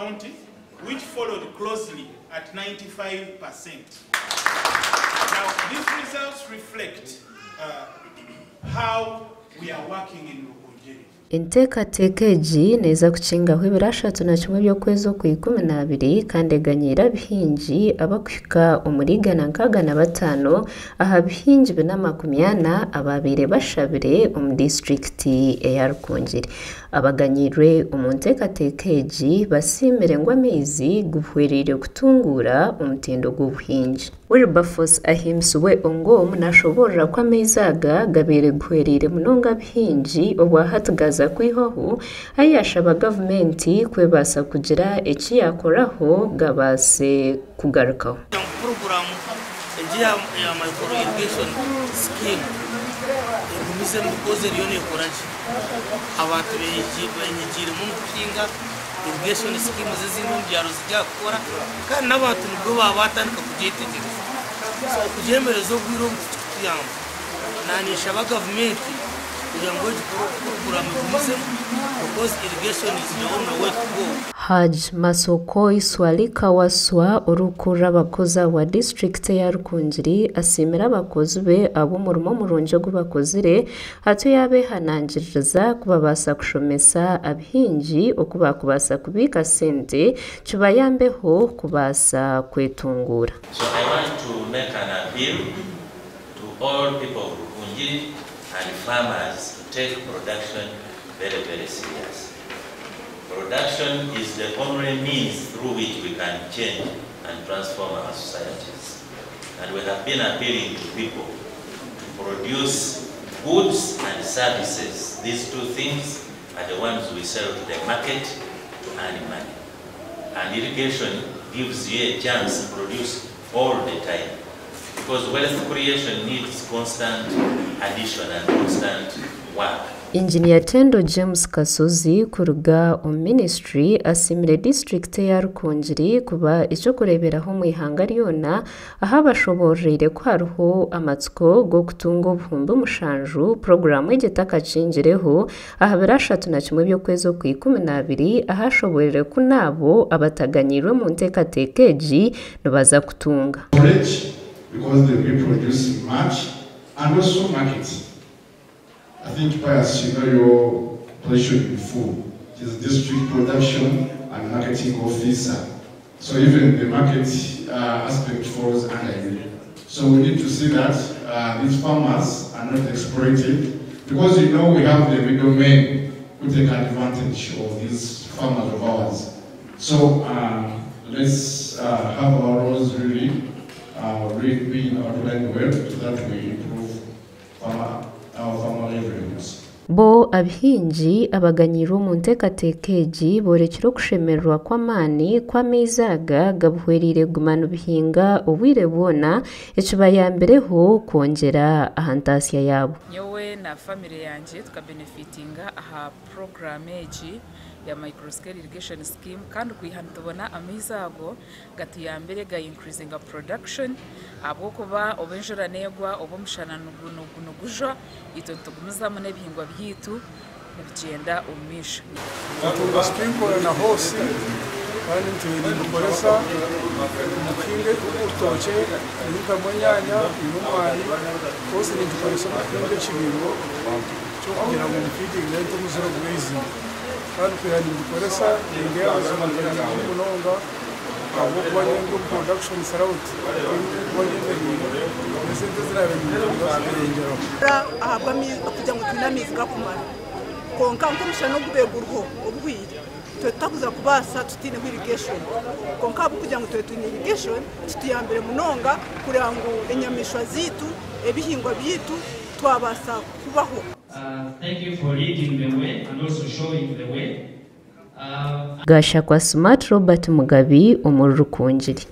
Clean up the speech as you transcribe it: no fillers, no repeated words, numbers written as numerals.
County, which followed closely at 95%. Now, these results reflect how we are working in Rukungiri. Enteekateeka egi neeza kukingaho ebiro 31 by'okwezi Okwikuminaabiri kandi eganyiire abahingi abarikuhika omuri 165 aha bihingi 440 ababaire bashabire omu disiturikiti eya Rukungiri. Abaganyiirwe omu nteekateeka egi basiimire ngu amaizi guhwereire kutunguura omutindo gw'obuhingi. Wilberforce Ahimbisibwe Ongom nashoboorora ku amaizi aga gabaire guhwereire munonga abahingi obwahati gaza kwihwaho ahi yashaba gavumenti kwebaasa kugira eki yakoraho gabaase kugarukaho. Puroguraamu egi eya micro irrigation scheme egumizemu because eriyo neekora gye. Abantu benyigiiremu omu kuhinga, irrigation schemes ezindi omu byaro ziri aha kukora kandi n'abantu nibwo baaba batandika kugyetegyereza. So okugyemereza obwire obu tikikutuyamba. Naanye nshaba gavumenti kugira ngu egi puroguraamu egumizemu because irrigation is the only way to go. Hajj Masokoi Swalika Waswa, orikukurira abakozi aba disiturikiti eya Rukungiri, asiimire abakozi be ahabw'omurimo murungi ogu bakozire atyo yaabehanangiririza kubabaasa kushomesa abahingi oku baakubaasa kubiika sente kibayambeho kubaasa kwetunguura. So I want to make an appeal to all people of Rukungiri and farmers to take production very, very serious. Production is the only means through which we can change and transform our societies. And we have been appealing to people to produce goods and services. These two things are the ones we sell to the market to earn money. And irrigation gives you a chance to produce all the time. Because wealth creation needs constant addition and constant work. Injiniya Tendo James Kasozi kuruga omu minisitule asiimire disiturikiti eya Rukungiri kuba eky'okureeberaho omu ihanga ryona ahu abashoboororeire ku hariho amatsiko g'okutunga 7000 puroguraamu egi etakakingireho aha biro 31 by'okwezi Okwikuminaabiri ahashoboreire ku n'abo abataganyiirwe omu nteekateeka egi nibaza kutunga. Storage, because they will be producing much, and also market. I think Pius, you know your position in full. He's district production and marketing officer. So even the market aspect falls under you. So we need to see that these farmers are not exploited, because you know we have the middlemen who take advantage of these farmers of ours. So let's have our roles really being outlined well so that we improve our farmer livelihoods. Bo abahingi abaganyiirwe omu nteekateeka egi boorekire okushemererwa kw'amaani kw'amaizi aga gabuhwereire kuguma nibihinga obwire bwona, ekibayambireho kwongyera aha ntaasya yaabo. Nyowe na famire yangye tukabenefitinga aha puroguraamu egi ya microscale irrigation scheme, kandi kwiha nitubona amaizi ago gatuyambire ga increasinga production, ahabw'okuba oba enjura neegwa oba omushana nigujwa, itwe nitugumizamu n'ebihingwa byaitu nibigyenda omu maisho. Tutunga sprinkler na hose kandi nibikoresa omu kuhinga orutookye, nihingamu enyanya n'omwani, hose nigikoresa omu kuhinga ekibingo ky'okugira ngu nifeedinga ente omu zero grazing. Kandi kwiha nigikoresa nindeeba amazima ganyambireho munonga, ahabw'okuba nyowe ndi omu production throughout, kuba nyemereire n'esente eziraabe nintunga zikeyongyeraho. Ahabw'amaizi, kugira ngu twine amaizi gakumara, konka nk'omushana ogube guriho obuhwire, twe tutakuza kubaasa tutaineho irrigation. Konka ahabw'okugira ngu twe twine irrigation, kituyambire munonga kureba ngu enyamaishwa zaitu, ebihingwa byaitu, twabaasa kubaho. Thank you for leading the way and also showing the way. Gashakwa Smart Robert Mugabi omuri Rukungiri.